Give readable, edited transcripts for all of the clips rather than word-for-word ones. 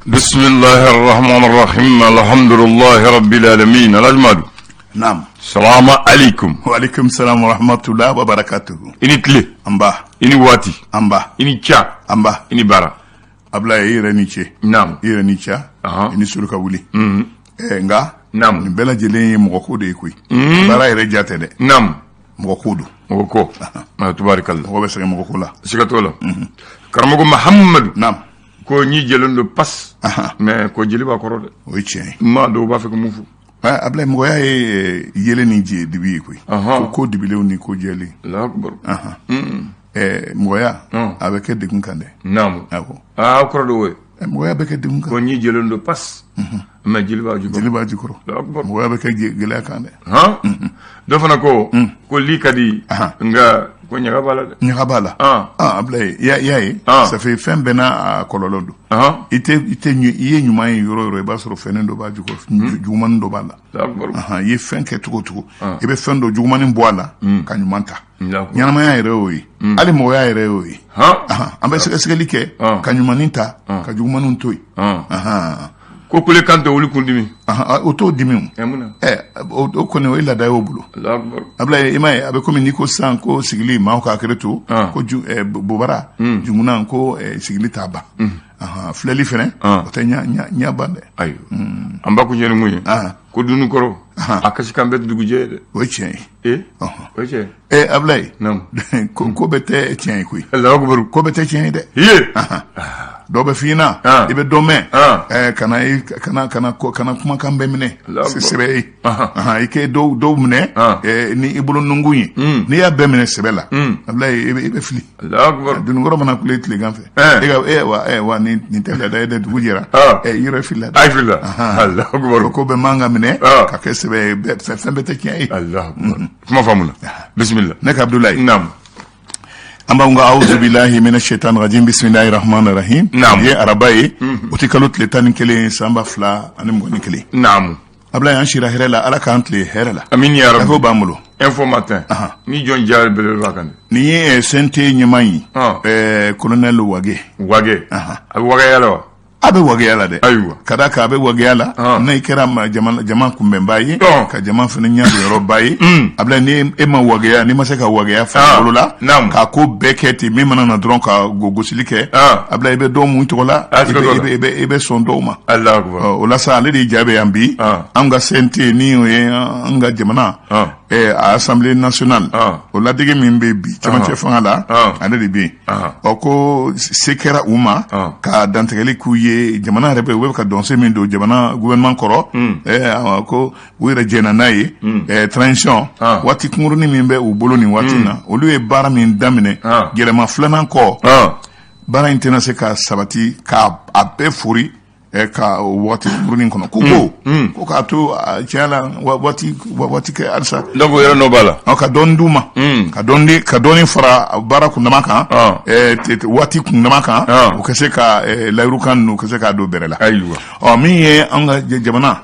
Bisimilahi rahmani rahim alhamdulillahi rabbil alamin Alhaji Madu. Naam. Salama alaikum. Wa alaikum salam wa rahmatulah wa barakatuhu. I ni tile. Anba. I ni waati. Anba. I ni ca. Anba. I ni baara. Ablaye, i yɛrɛ ni ce. Naam. I yɛrɛ ni ca. I ni suru ka wuli. Nka. Naam. Nin bɛɛ lajɛlen ye mɔgɔ ko de ye koyi. Baara yɛrɛ ja tɛ dɛ. Naam. Mɔgɔ ko don. Mɔgɔ ko. Tubaarikala. Mɔgɔ bɛ sɛgɛn mɔgɔ ko la. Siga t'o la. Karamɔgɔ Mahamadu. Naam. Ko ɲi jɛlen don pas. Mais ko jeli b'a kɔrɔ dɛ. O ye tiɲɛ ye. Maa dɔw b'a fɛ ka mun fɔ. Ablaye, mɔgɔya ye yeelen ni dibi ye koyi. Ko dibilenw ni ko jɛlen. Alahu akibaru. Mɔgɔya a bɛ kɛ degun kan dɛ. Naamu. Awɔ. Aa, kɔrɔ de o ye. Mɔgɔya bɛ kɛ degun kan. Ko ɲi jɛlen don pas. Mais jeli b'a jukɔrɔ. Jeli b'a jukɔrɔ. Alahu akibaru. Mɔgɔya bɛ kɛ gɛlɛya kan dɛ. Han. Dɔ fana ko li ka di. Nka ko ɲaga b'a la dɛ. Ɲaga b'a la. Ablaye, i y'a ye. Ça fait fɛn bɛɛ n'a kɔlɔlɔ don. I tɛ i tɛ i ye ɲuman ye yɔrɔ o yɔrɔ, i b'a sɔrɔ fɛn dɔ b'a jukɔrɔ, jugumanin dɔ b'a la. I ye fɛn kɛ cogo o cogo, i bɛ fɛn dɔ jugumanin bɔ a la ka ɲuman ta. Ɲɛnamaya yɛrɛ y'o ye, hali mɔgɔya yɛrɛ y'o ye. An bɛ sɛgɛsɛgɛli kɛ ka ɲumanin ta ka jugumaninw to yen. Ko kulekan tɛ wuli kun dimi. O t'o dimi, o kɔni o ye laada y'o bolo. Ablaye, i m'a ye, a bɛ komi n'i ko sisan ko sigili, maaw ka hakili to ko bobara jugunan ko sigili t'a ban, filɛli fɛnɛ o tɛ ɲa ban dɛ. Ayiwa, an ba kuncɛ ni mun ye? Ko dununkɔrɔ a kasikan bɛɛ tɛ dugujɛ ye dɛ. O ye tiɲɛ ye. Ee, o ye tiɲɛ ye. Ablaye, ko bɛɛ tɛ tiɲɛ ye koyi. Alahu akibaru. Ko bɛɛ tɛ tiɲɛ ye dɛ. Iye. Dɔw bɛ f'i ɲɛna, i bɛ dɔ mɛn, kana kana kana kumakan bɛɛ minɛ sɛbɛ ye. I kɛ dɔw minɛ ni i bolo nukun ye. N'i y'a bɛɛ minɛ sɛbɛ la, Ablaye, i bɛ fili. Dununkɔrɔ mana kule tilegan fɛ, e ka wa wa nin tɛ laada ye dɛ, dugu jɛra, i yɛrɛ filila. A filila. Alahu akibaru. Ko bɛɛ man ka minɛ ka kɛ sɛbɛ ye, fɛn bɛɛ tɛ tiɲɛ ye. Alahu akibaru. Kuma faamuna. Bisimila. Ne ka Abdulayi. Naamu. An b'an ka awuzu bilahi mina shaitan rajim, bisimilahi rahmani rahim. Naam. Bi ye araba ye, uti kalo tile 11, san 2021. Naamu. Ablaye, an sira hɛrɛ la, Ala k'an tile hɛrɛ la. Amin ya rabbi. Info b'an bolo. Info Matin. Ni jɔn jari belebeleba kan dɛ. Nin ye CNT ɲɛmaa ye, colonel Wage. Wage. A bɛ wagaya la wa? A bɛ wageya la dɛ. Ayiwa. Ka d'a kan a bɛ wageya la, n'a kɛra ma jama kunbɛnba ye, ka jama fana ɲɛdonyɔrɔba ye. Ablaye, ni e ma wageya, n'i ma se ka wageya farikolo la, k'a ko bɛɛ kɛ ten, min mana na dɔrɔn ka gosili kɛ, Ablaye, i bɛ dɔw mun tɔgɔ la, i bɛ sɔn dɔw ma. Alahu akibaru. O la sa, ale de ja bɛ yan bi. An ka CNT, ni o ye an ka jamana a Assemblée nationale, o ladege min bɛ bi cɛmancɛ fanga la, ale de bɛ yen. Ɔ, ko se kɛra u ma ka dantigɛli k'u ye, jamana yɛrɛ bɛ, u bɛ ka dɔnsen min don jamana gouvernement kɔrɔ, ko u yɛrɛ jɛnna n'a ye. Transition waati kunkurunin min bɛ u bolo nin waati na, olu ye baara min daminɛ yɛlɛma filanan kɔ, baara in tɛna se ka sabati k'a bɛɛ fori ka waati kunkurunin kɔnɔ. Ko k'a to tiɲɛ la, waati kɛ halisa. Donc o yɛrɛ nɔ b'a la. Ka dɔɔni d'u ma, ka dɔɔni fara baara kundama kan, waati kundama kan, u ka se ka layirukan ninnu, u ka se k'a don bɛrɛ la. Ayiwa. Ɔ, min ye an ka jamana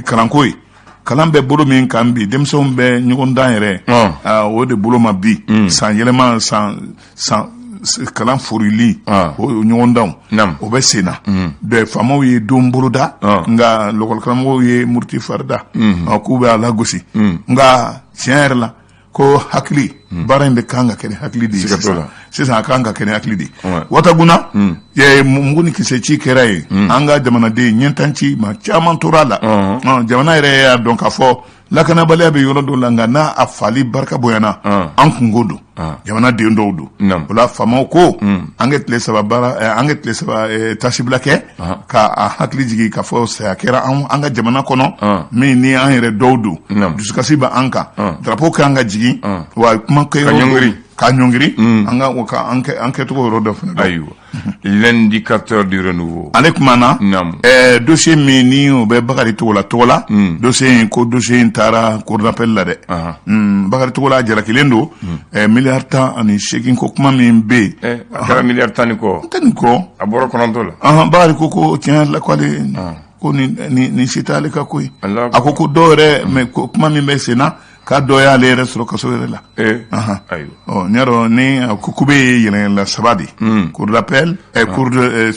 kalanko ye, kalan bɛ bolo min kan bi, denmisɛnw bɛ ɲɔgɔndan yɛrɛ o de bolo ma bi, san yɛlɛma, san san kalan forili, o ɲɔgɔndanw, o bɛ sen na. Bɛɛ faamaw ye don boloda, nka lɔkɔlikaramɔgɔw ye muruti farida k'u bɛ a lagosi. Nka tiɲɛ yɛrɛ la, ko hakili, baara in bɛ kan ka kɛ ni hakili de ye sisan, a kan ka kɛ ni hakili de ye. Wataguna, mugu ni kisɛ ci kɛra yen, an ka jamanaden ɲɛtanci maa caman tora a la. Jamana yɛrɛ y'a dɔn k'a fɔ lakanabaliya bɛ yɔrɔ dɔw la, nka n'a a fali barika bonyana, an kunko don, jamana den dɔw don. O la faamaw ko an kɛ tile 3 baara, an kɛ tile 3 tasibila kɛ ka a hakili jigin k'a fɔ saya kɛra an ka jamana kɔnɔ min ni an yɛrɛ dɔw don, dusukasi bɛ an kan, drapeau kan ka jigin wa kuma kɛ ka ɲɔngiri, an ka an kɛcogo yɔrɔ dɔ fana. Ayiwa. L'indicateur du renouveau. Ale kuma na dossier min ni o bɛ Bakari Togola tɔgɔ la, dossier in, ko dossier in taara cour d'appel la dɛ. Bakari Togola jalakilen don miliyari 18 ko kuma min bɛ yen. A kɛra miliyari 10 ni kɔ. 10 ni kɔ. A bɔra 9 la. Bakari ko tiɲɛ yɛrɛ la, k'ale ko nin si t'ale ka ko ye. A ko dɔw yɛrɛ, mais kuma min bɛ sen na. K'a dɔ y'ale yɛrɛ sɔrɔ kaso yɛrɛ la. Ayiwa. Ɔ, n y'a dɔn ni ko kube ye yɛlɛyɛlɛla saba de ye: cour d'appel, cour de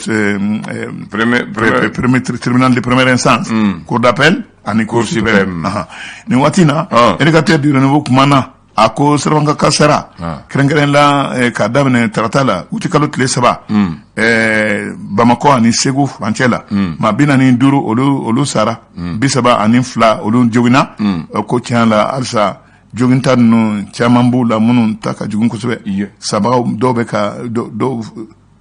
premier premier premier tribunal de première instance, cour d'appel ani cour suprême. suprême. Nin waati in na, Éducateur du Renouveau kumana. A ko sirabanka kasara, kɛrɛnkɛrɛn la, k'a daminɛ tarata la, uti kalo tile 3, Bamakɔ ani Segu furancɛ la, maa 45 olu sara, 32 olu joginna. Ko tiɲɛ la, halisa joginta ninnu caman b'u la minnu ta ka jugu kosɛbɛ. Sabagaw dɔw bɛ ka dɔw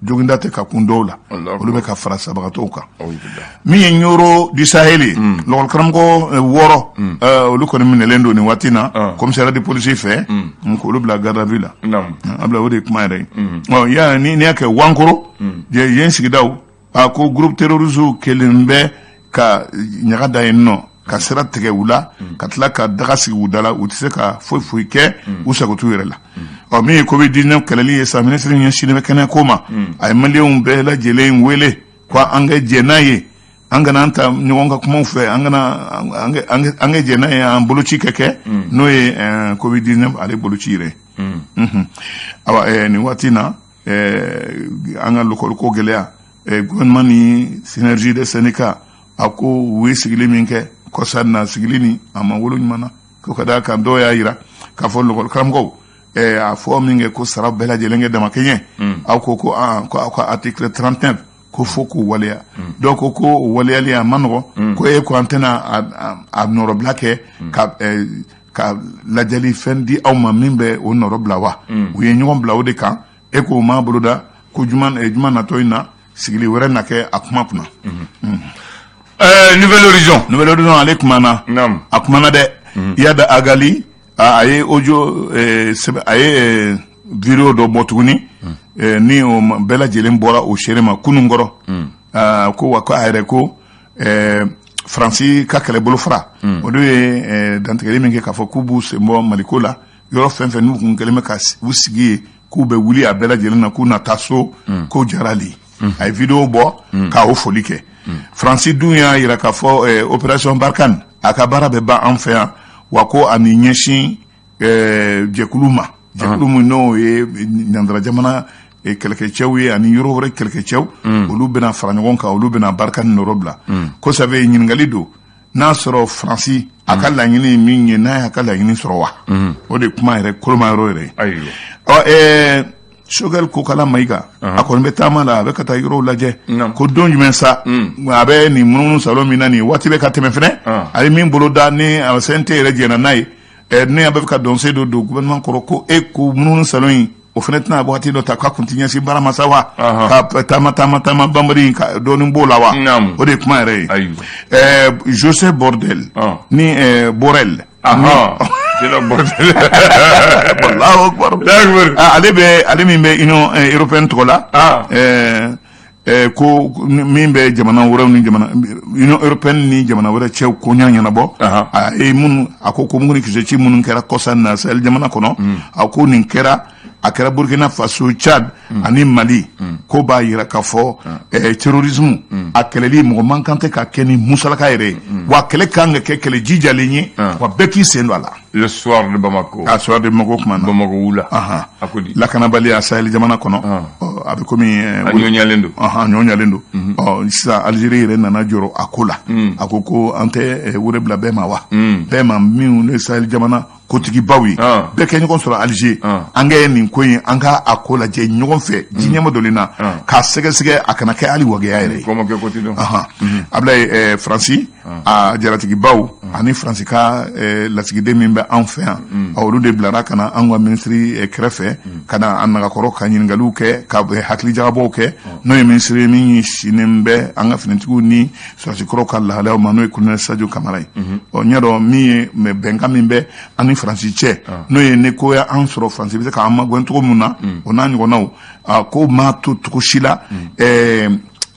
joginda tɛ ka kun dɔw la, olu bɛ ka fara sabagatɔw kan. Min ye Ɲoro du Sahel ye, lɔkɔlikaramɔgɔ 6, olu kɔni minɛlen don nin waati na commissariat de police fɛ, k'olu bila garde à vue la. A bila, o de ye kuma yɛrɛ ye. Ɔ ya ni n'i y'a kɛ Wankoro yen sigidaw, a ko groupe terroriste kelen bɛ ka ɲaga da yen nɔ, ka sira tigɛ u la, ka tila ka daga sigi u da la, u tɛ se ka foyi foyi kɛ, u sago t'u yɛrɛ la. Ɔ, min ye Covid 19 kɛlɛli ye sa, minisiri ɲɛsinnen bɛ kɛnɛya ko ma, a ye Maliyɛnw bɛɛ lajɛlen wele ko an ka jɛ n'a ye, an kana an ta ɲɔgɔn ka kumaw fɛ, an kana an ka jɛ n'a ye, an boloci kɛ n'o ye Covid 19 ale boloci yɛrɛ ye. Awa, nin waati in na, an ka lɔkɔli ko gɛlɛya, gouvernement ni Synergie des syndicats, a ko u ye sigili min kɛ kɔsa na, sigili ni a ma wolo ɲuman na, ko ka d'a kan dɔw y'a yira k'a fɔ lɔkɔli karamɔgɔw, a fɔ min kɛ ko sara bɛɛ lajɛlen kɛ damakɛɲɛ, aw ko ko ko aw ka article 39 ko fo k'o waleya. Dɔw ko ko o waleyali a ma nɔgɔ, ko e ko an tɛna a nɔrɔbila kɛ ka lajɛli fɛn di aw ma min bɛ o nɔrɔ bila wa. U ye ɲɔgɔn bila o de kan. E k'o ma boloda ko juma natɔ in na, sigili wɛrɛ na kɛ a kuma kunna. Nouvel Horizon. Nouvel Horizon ale kumana. A kumana dɛ. Iyad Ag Ghali, a ye audio sɛbɛn, a ye vidéo dɔ bɔ tuguni, ni o bɛɛ lajɛlen bɔra o seere ma kunun kɔrɔ, ko wa ko a yɛrɛ ko Faransi ka kɛlɛbolo fara, olu ye dantigɛli min kɛ k'a fɔ k'u b'u sen bɔ Maliko la, yɔrɔ fɛn fɛn n'u kun kɛlen bɛ ka u sigi yen, k'u bɛ wuli a bɛɛ lajɛlen na, k'u na taa so, k'o diyara ale ye. A ye vidéo bɔ k'a o foli kɛ. Faransi dun y'a yira k'a fɔ opération Barkhane a ka baara bɛ ban an fɛ yan, wa ko a ni ɲɛsin jɛkulu ma, jɛkulu min n'o ye ɲandara jamana kɛlɛkɛcɛw ye ani yɔrɔ wɛrɛ kɛlɛkɛcɛw, olu bɛna fara ɲɔgɔn kan, olu bɛna Barkhane nɔrɔ bila. Ko sabu ɲininkali don, n'a sɔrɔ Faransi a ka laɲini min ye, n'a y'a ka laɲini sɔrɔ wa, o de kuma yɛrɛ koloma yɔrɔ yɛrɛ ye. Ɔ, Choguel Kokala Mayiga, a kɔni bɛ taama la, a bɛ ka taa yɔrɔw lajɛ. Ko don jumɛn sa a bɛ nin munumunu salo min na nin waati bɛ ka tɛmɛ fɛnɛ, a ye min bolo da ni a CNT yɛrɛ jɛna n'a ye, ne a bɛ fɛ ka dɔnsen dɔ don gouvernement kɔrɔ, ko e ko munumunu salo in, o fana tɛna waati dɔ ta k'a kun ti ɲɛsin baara ma sa wa, ka taama taama taama banbali in ka dɔɔnin b'o la wa. O de ye kuma yɛrɛ ye. Joseph Bordel ni Borrell. Joseph Bordel. Allahu akbar. Ale bɛ, ale min bɛ Union européenne tɔgɔ la, ko min bɛ jamana wɛrɛw ni jamana Union européenne ni jamana wɛrɛ cɛw ko ɲɛ ɲɛnabɔ, a ye minnu, a ko mugu ni kisɛ ci minnu kɛra kɔsa na Sahel jamana kɔnɔ, a ko nin kɛra, a kɛra Burkina Faso, Tchad ani Mali, ko b'a yira k'a fɔ terrorisme a kɛlɛli, mɔgɔ man kan tɛ ka kɛ ni musalaka yɛrɛ ye, wa kɛlɛ kan ka kɛ kɛlɛ jijalen ye, wa bɛɛ k'i sen don a la. Le Soir de Bamako. A Soir de Bamako kuma na. Bamako wula. A ko di? Lakanabaliya Sahel jamana kɔnɔ, a bɛ komi A ɲɔ ɲalen don. A ɲɔ ɲalen don. Ɔ, sisan Algérie yɛrɛ nana jɔrɔ a ko la. A ko ko an tɛ wele bila bɛɛ ma wa, bɛɛ ma minnu ye Sahel jamana kotigibaw ye, bɛɛ kɛ ɲɔgɔn sɔrɔ Alger, an ka nin ko in, an ka a ko lajɛ ɲɔgɔn fɛ ji ɲɛma dɔlen na, k'a sɛgɛsɛgɛ, a kana kɛ hali wagɛya yɛrɛ ye. Kɔmɔkɛ ko ti dɔn. Ablaye, Faransi a jalatigibaw ani Faransi ka lasigiden min bɛ anw fɛ yan, olu de bilara ka na an ka minisiri kɛrɛfɛ, ka na a nagakɔrɔ ka ɲininkaliw kɛ, ka hakilijagabɔw kɛ, n'o ye minisiri min ɲɛsinnen bɛ an ka finitigiw ni sɔrɔdasikɔrɔw ka lahalayaw ma, n'o ye colonel Sadio Kamara ye. Ɔ, n y'a dɔn min ye bɛnkan min bɛ an ni Faransi cɛ, n'o ye ni ko y'an sɔrɔ, Faransi bɛ se k'an magɛn cogo min na, o n'a ɲɔgɔnnaw, ko m'a to cogo si la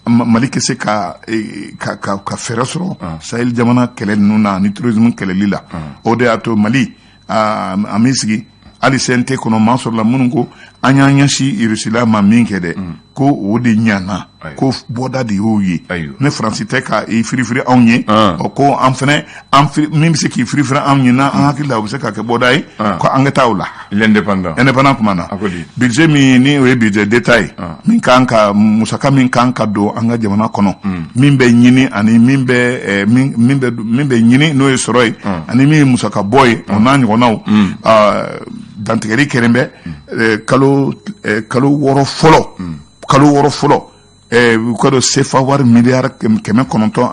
Mali kɛ se ka fɛɛrɛ sɔrɔ Sahel jamana kɛlɛ ninnu na ani terrorisme kɛlɛli la. O de y'a to Mali a m'i sigi hali CNT kɔnɔ, maa sɔrɔla minnu ko An y'an ɲɛsin Irisila ma min kɛ dɛ, ko o de ɲana, ko bɔda de y'o ye. Ne Faransi tɛ ka i firifiri anw ye, ɔ ko an fana an min bɛ se k'i firifiri anw ye, n'an hakili la o bɛ se ka kɛ bɔda ye, ko an ka taa o la. L'indépendant. Indépendant kuma na, budget min ni o ye budget d'État ye, min kan ka musaka min kan ka don an ka jamana kɔnɔ, min bɛ ɲini ani min bɛ min bɛ ɲini, n'o ye sɔrɔ ye, ani min ye musaka bɔ ye, o n'a ɲɔgɔnnaw, dantigɛli kɛlen bɛ kalo 6 fɔlɔ, kalo 6 fɔlɔ, u ka dɔn CFA wari miliyari 922,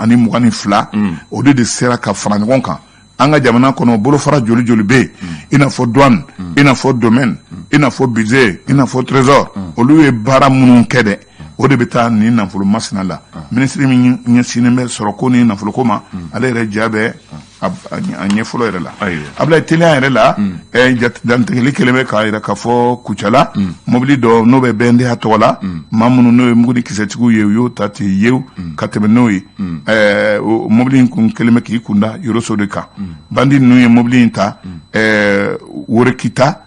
o de sera ka fara ɲɔgɔn kan an ka jamana kɔnɔ. Bolofara joli joli bɛ yen, i n'a fɔ douane, i n'a fɔ domaine, i n'a fɔ budget, i n'a fɔ trésor, olu ye baara minnu kɛ dɛ, o de bɛ taa nin nafolo masina la. Minisiri min ɲɛsinnen bɛ sɔrɔko ni nafoloko ma, ale yɛrɛ ja bɛ a ɲɛ fɔlɔ yɛrɛ la. Abulayi, teliya yɛrɛ la, dantigɛli kɛlen bɛ k'a jira k'a fɔ Kucala, mobili dɔ n'o bɛ BNDA tɔgɔ la, maa minnu n'o ye mugu ni kisɛtigiw ye, u y'o ta ten yewu ka tɛmɛ n'o ye. Mobili in kun kɛlen bɛ k'i kunda Yoroso de kan. Bandi ninnu ye mobili in ta Worekita,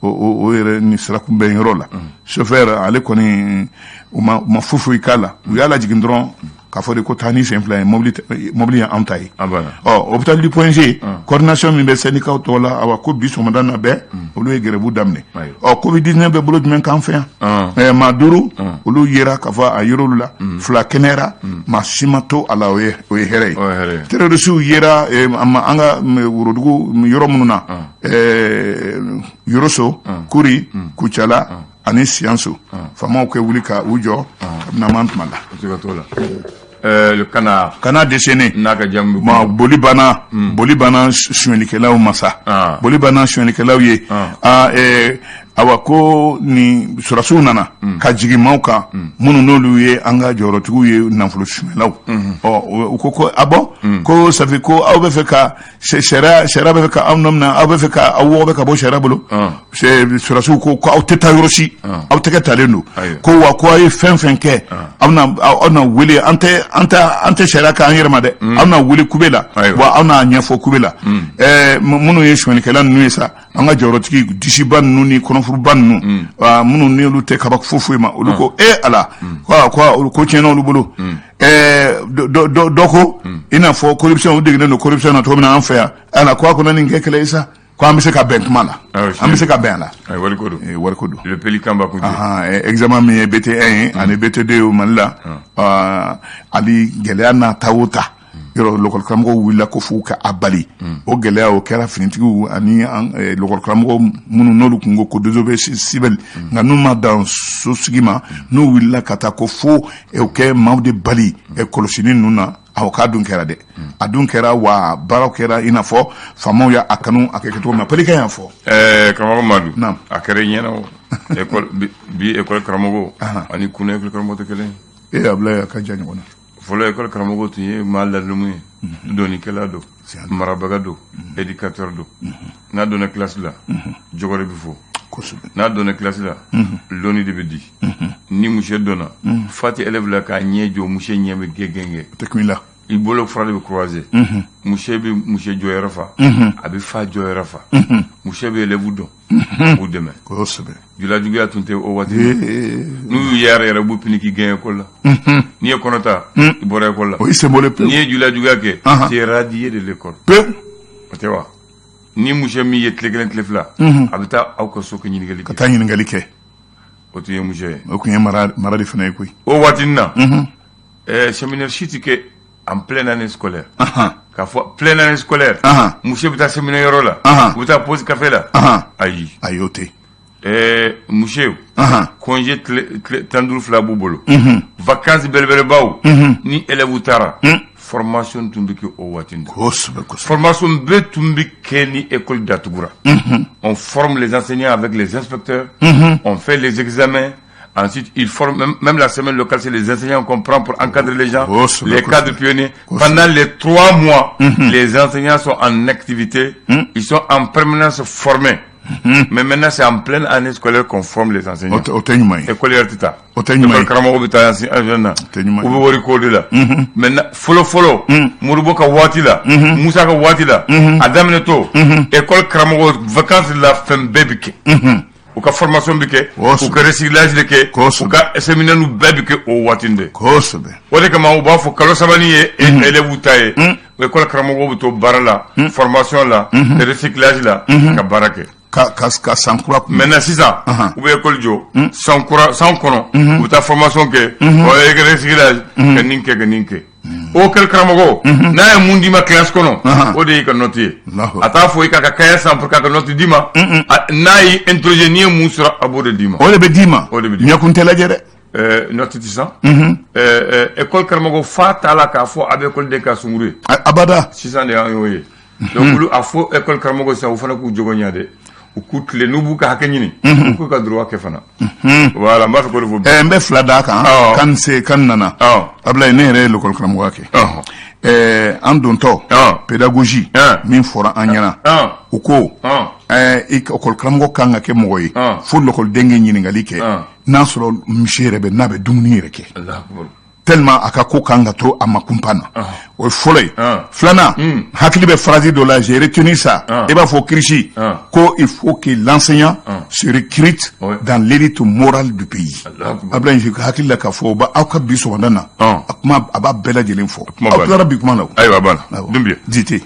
o yɛrɛ ni sirakunbɛn yɔrɔ la. Chauffeur ale kɔni, u ma foyi foyi k'a la, u y'a lajigin dɔrɔn k'a fɔ de ko taa ni sen fila ye, mobili ye anw ta ye. Ɔ hôpital du Point G, coordination min bɛ syndicat tɔgɔ la, awa ko bi sɔgɔmada na bɛɛ, olu ye grève daminɛ. Ɔ Covid 19 bɛ bolo jumɛn k'an fɛ yan? Maa duuru olu yera k'a fɔ a yer'olu la, fila kɛnɛyara, maa si ma to a la, o ye hɛrɛ ye. Terroristew yera an ka worodugu yɔrɔ minnu na, Yoroso, Kuri, Kucala ani Siyanso, faamaw kɛ wuli ka u jɔ kabini an tuma la. Le canard. Canard déchaîné. N'a ka jamu. Ma boli banna, boli banna sonyɛlikɛlaw ma sa, boli banna sonyɛlikɛlaw ye. Awa ko ni sɔrɔdasiw nana ka jigin maaw kan minnu n'olu ye an ka jɔyɔrɔtigiw ye, nafolo sonyɛlaw. Ɔ u ko ah bon, ko ça fait ko aw bɛ fɛ ka sariya bɛ fɛ ka aw nɔ minɛ, aw bɛ fɛ ka aw wɔgɔbɛ ka bɔ sariya bolo. Sɔrɔdasiw ko aw tɛ taa yɔrɔ si, aw tɛgɛ talen don, ko wa ko aw ye fɛn fɛn kɛ, aw na wele, an tɛ sariya k'an yɛrɛ ma dɛ, aw na wele kube la, wa aw n'a ɲɛfɔ kube la. Minnu ye sonyɛlikɛla ninnu ye sa, an ka jɔyɔrɔtigi disiba ninnu ni kɔnɔfuruba ninnu, minnu n'olu tɛ kaba foyi foyi ma, olu ko e ala ko ko tiɲɛna olu bolo. Dɔ ko i n'a fɔ corruption, u degelen don corruption na cogo min na an fɛ yan, ala ko a kɔnɔ nin kɛ kɛlɛ ye sa, ko an bɛ se ka bɛn kuma la, an bɛ se ka bɛn a la. Wariko don. Wariko don. Le pélican Bakunti. Examen min ye BT1 ye ani BT2 ye Mali la, hali gɛlɛya n'a ta o ta yɔrɔ, lakɔli karamɔgɔw wulila ko f'u ka a bali. O gɛlɛya o kɛra finitigiw ani lakɔli karamɔgɔw minnu n'olu kun ko désobéissance civile, nka n'u ma dan sosigi ma, n'u wulila ka taa ko fo o kɛ maaw de bali kɔlɔsili ninnu na. Awɔ, k'a dun kɛra dɛ, a dun kɛra wa baaraw kɛra i n'a fɔ faamaw y'a kanu a kɛ kɛcogo min na. Pélican y'a fɔ. Karamɔgɔ Madu, a kɛra i ɲɛna o école bi, école karamɔgɔ ani kunu école karamɔgɔ tɛ kelen ye. E Abulayi, a ka jan ɲɔgɔn na. Fɔlɔ école karamɔgɔ tun ye maa ladamu ye, dɔnnikɛla don, marabaga don, éducateur don. N'a donna classe la, jɔgɔrɛ bɛ fɔ. N'a donna classe la, lɔnni de bɛ di. Ni monsieur donna, fa tɛ élève la k'a ɲɛ jɔ, monsieur ɲɛ bɛ gɛgɛngɛ. O tɛ kun i la. I bolo fura de bɛ croiser. Monsieur bɛ monsieur jɔyɔrɔ fa, a bɛ fa jɔyɔrɔ fa. Monsieur bɛ élève dɔn, k'u dɛmɛ. Julajuguya tun tɛ o waati. N'u y'u yɛrɛ yɛrɛ, u b'u pini k'i gɛn école la. N'i ye kɔnɔ ta, i bɔra école la. O y'i sen bɔlen pewu. N'i ye julajuguya kɛ, tu es radié de l'école. Pewu. O tɛ wa? Ni monsieur min ye tile kelen, tile fila, a bɛ taa aw ka so ka ɲininkali kɛ. Ka taa ɲininkali kɛ. O tun ye monsieur ye. O tun ye mara de fana ye koyi. O waati na, séminaire si tɛ kɛ en pleine année scolaire. K'a fɔ pleine année scolaire, monsieur bɛ taa séminaire yɔrɔ la, u bɛ taa pause café la, ayi. Ayi, o tɛ. Monsieur, congé tile 15 fila b'u bolo, vacances belebelebaw ni élèves taara, formation tun bɛ kɛ o waati. Kosɛbɛ. Formation bɛɛ tun bɛ kɛ ni école datugura. On forme les enseignants avec les inspecteurs, on fait les examens. Ensuite, ils forment, même la semaine locale, c'est les enseignants qu'on prend pour encadrer les gens, les cadres pionniers. Pendant les 3 mois, les enseignants sont en activité, ils sont en permanence formés. Mais maintenant, c'est en pleine année scolaire qu'on forme les enseignants. O tɛ ɲuman ye. École yɛrɛ tɛ taa. O tɛ ɲuman ye. École karamɔgɔ bɛ taa enseignant na. Tɛ ɲuman ye. U bɛ wari ko de la. Maintenant, fɔlɔ fɔlɔ, Modibo ka waati la, Musa ka waati la, a daminɛ to, école karamɔgɔ vacances la, fɛn bɛɛ bɛ kɛ. U ka formation bɛ kɛ, u ka recyclage de kɛ, u ka séminaire bɛɛ bɛ kɛ o waati de. O de kama u b'a fɔ kalo sabani ye élèves ta ye. École karamɔgɔw bɛ to baara la, formation la, recyclage la, ka baara kɛ. Ka san kura kun. Maintenant sisan, u bɛ école jɔ san kura, san kɔnɔ u bɛ taa formation kɛ, o ye recyclage, ka nin kɛ, ka nin kɛ. O école karamɔgɔ n'a ye mun d'i ma classe kɔnɔ, o de y'i ka note ye. A t'a fɔ i k'a ka cahier san pour k'a ka note d'i ma. N'a y'i interroger, n'i ye mun sɔrɔ, a b'o de d'i ma. O de bɛ d'i ma. O de bɛ d'i ma. Ɲɛkun tɛ lajɛ dɛ. Note tɛ san. École karamɔgɔ fa t'a la k'a fɔ a bɛ école den ka sunguru ye. Abada. Sisan de y'an y'o ye. Donc olu a fɔ école karamɔgɔ sisan, u fana k'u jogo ɲɛ dɛ. U k'u tilen, n'u b'u ka hakɛ ɲini, u k'u ka droit kɛ fana. Voilà, n b'a fɛ k'o de fɔ bi. N bɛ fila d'a kan. Kan se kan nana. Abulayi, ne yɛrɛ ye l'école karamɔgɔya kɛ. An dontɔ pédagogie min fɔra an ɲɛna, u ko i école karamɔgɔ kan ka kɛ mɔgɔ ye fo l'école den ye ɲininkali kɛ n'a sɔrɔ misi yɛrɛ bɛ n'a bɛ dumuni yɛrɛ kɛ, tellement a ka ko kan ka to a ma kunpan na. O ye fɔlɔ ye. Filanan, hakili bɛ phrase dɔ la, j'ai retenu ça, i b'a fɔ Kirisi ko il faut que l'enseignant se recrute dans l'élite morale du pays. Abulayi, hakili la k'a fɔ aw ka bi sɔgɔmada na, a kuma a b'a bɛɛ lajɛlen fɔ. Aw tilara bi kuma la. Ayiwa, a banna. Dunbiya. Dite.